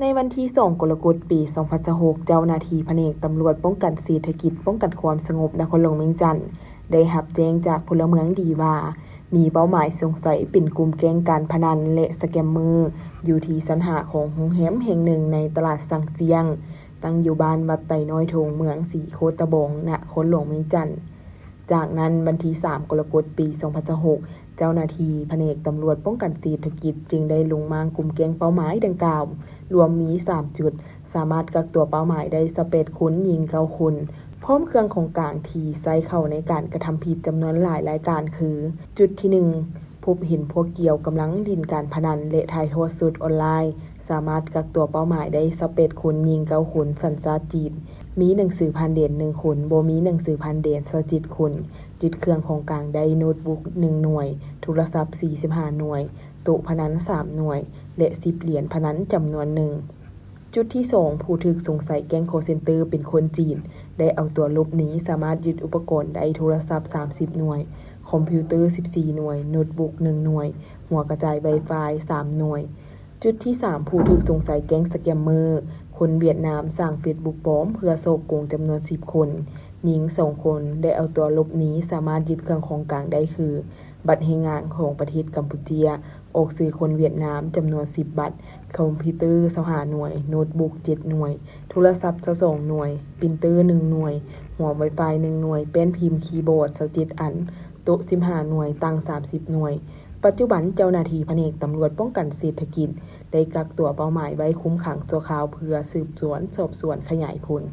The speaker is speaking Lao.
ໃນວັນທີສອງ ກໍລະກົດ ປີສອງພັນຊາວຫົກ ເຈົ້າໜ້າທີ່ພະແນກຕຳຫຼວດປ້ອງກັນເສດຖະກິດ ປ້ອງກັນຄວາມສະຫງົບນະຄອນຫຼວງວຽງຈັນ ໄດ້ຮັບແຈ້ງຈາກພົນລະເມືອງດີວ່າ ມີເປົ້າໝາຍສົງໄສເປັນກຸ່ມແກ້ງການພະນັນ ແລະ ສະແກມເມີ ຢູ່ທີ່ຊັ້ນຫ້າຂອງໂຮງແຮມແຫ່ງໜຶ່ງໃນຕະຫຼາດຊາງຈຽງ, ຕັ້ງຢູ່ບ້ານວັດໄຕນ້ອຍທົ່ງ ເມືອງສີໂຄດຕະບອງ ນະຄອນຫຼວງວຽງຈັນ. ຈາກນັ້ນ, ວັນທີສາມ ກໍລະກົດ ປີສອງພັນຊາວຫົກ ເຈົ້າໜ້າທີ່ພະແນກຕຳຫຼວດປ້ອງກັນເສດຖະກິດ ຈຶ່ງໄດ້ລົງມ້າງກຸ່ມແກ້ງເປົ້າໝາຍດັ່ງກ່າວ ລວມມີສາມຈຸດ, ສາມາດກັກຕົວເປົ້າໝາຍໄດ້ຊາວແປດຄົນ, ຍິງເກົ້າຄົນ, ພ້ອມເຄື່ອງຂອງກາງທີ່ໃຊ້ເຂົ້າໃນການກະທຳຜິດຈຳນວນຫຼາຍລາຍການຄື ຈຸດທີໜຶ່ງ ພົບເຫັນພວກກ່ຽວກຳລັງຫຼິ້ນການພະນັນ ແລະ ຖ່າຍທອດສົດອອນລາຍ, ສາມາດກັກຕົວເປົ້າໝາຍໄດ້ຊາວແປດຄົນ, ຍິງເກົ້າຄົນ, ສັນຊາດຈີນ, ມີໜັງສືຜ່ານແດນໜຶ່ງຄົນ, ບໍ່ມີໜັງສືຜ່ານແດນຊາວເຈັດຄົນ, ຍຶດເຄື່ອງຂອງກາງໄດ້ໂນ້ດບຸກໜຶ່ງໜ່ວຍ, ໂທລະສັບສີ່ສິບຫ້າໜ່ວຍ, ໂຕະພະນັນສາມໜ່ວຍ ແລະ ສິບຫຼຽນພະນັນຈຳນວນໜຶ່ງ. ຈຸດທີສອງ ຜູ້ຖືກສົງໄສແກ້ງຄໍເຊັນເຕີເປັນຄົນຈີນ ໄດ້ເອົາຕົວຫຼົບໜີ, ສາມາດຍຶດອຸປະກອນໄດ້ໂທລະສັບສາມສິບໜ່ວຍ, ຄອມພິວເຕີສິບສີ່ໜ່ວຍ, ໂນ້ດບຸກໜຶ່ງໜ່ວຍ, ຫົວກະຈາຍໄວຟາຍສາມໜ່ວຍ. ຈຸດທີສາມ ຜູ້ຖືກສົງໄສແກ້ງສະແກມເມີ ຄົນຫວຽດນາມສ້າງເຟສບຸກປອມເພື່ອສໍ້ໂກງຈຳນວນສິບຄົນ, ຍິງສອງຄົນ ໄດ້ເອົາຕົວຫຼົບໜີ, ສາມາດຍຶດເຄື່ອງຂອງກາງໄດ້ຄື ບັດແຮງງານຂອງປະເທດກຳປູເຈຍ ອອກຊື່ຄົນຫວຽດນາມຈຳນວນສິບບັດ, ຄອມພິວເຕີຊາວຫ້າໜ່ວຍ, ໂນ້ດບຸກເຈັດໜ່ວຍ, ໂທລະສັບຊາວສອງໜ່ວຍ, ປຣິນເຕີໜຶ່ງໜ່ວຍ, ຫົວໄວຟາຍໜຶ່ງໜ່ວຍ, ແປ້ນພິມຄີບອດຊາວເຈັດອັນ, ໂຕະສິບຫ້າໜ່ວຍ, ຕັ່ງສາມສິບໜ່ວຍ. ປັດຈຸບັນເຈົ້າໜ້າທີ່ພະແນກຕຳຫຼວດປ້ອງກັນເສດຖະກິດ ໄດ້ກັກຕົວເປົ້າໝາຍໄວ້ຄຸມຂັງຊົ່ວຄາວເພື່ອສືບສວນສອບສວນຂະຫຍາຍຜົນ.